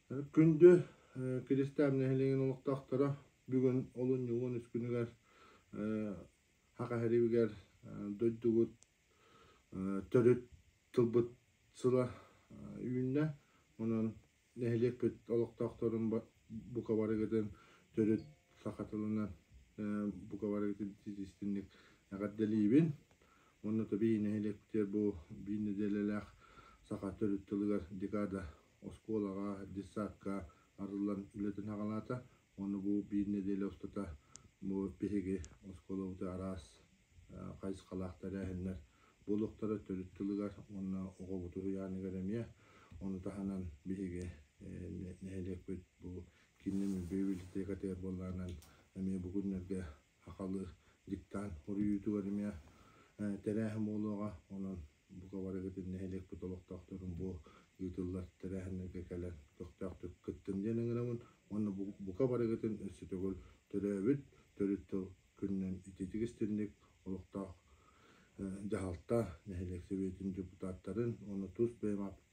Күндү Киристээн нэһилиэгин олохтоохторо, бүгүн олунньу 13 күнүгэр Саха сиригэр дойдубут төрүт тылбыт сыла үүннэ. Онон нэһилиэкпит олохтоохторун бука барыгытын төрүт саха тылынан бука барыгытын истинник эҕэрдэлиибин. Уонна тобии нэһилиэкпитигэр бу биир нэдиэлэлээх саха төрүт тылыгар декада оскуолаҕа, детсадка арыллан үлэтин саҕалаата. Уонна бу биир нэдиэлэ устата бу биһиги оскуолабыт араас хайысхалаах тэрээһиннэр буолуохтара төрүт тылыгар уонна оҕобут уһуйааныгар эмиэ. Ону таһынан биһиги нэһилиэкпит бу киинин библиотекатыгар буоллаҕынан эмиэ бу күннэргэ сахалыы диктант хоруйуутугар эмиэ тэрээһин буолуоҕа. Онон бука барыгытын нэһилиэкпит олохтоохторун бу ыытыллар тэрээһиннэргэ кэлэн көхтөөхтүк кыттын диэн ыҥырабын уонна бука барыгытын өссө төгүл төрөөбүт төрүт тыл күнүнэн итиитик истинник олохтоох дьаһалта, нэһилиэк сэбиэтин депутаттарын уонна тус бэйэм ааппыттан.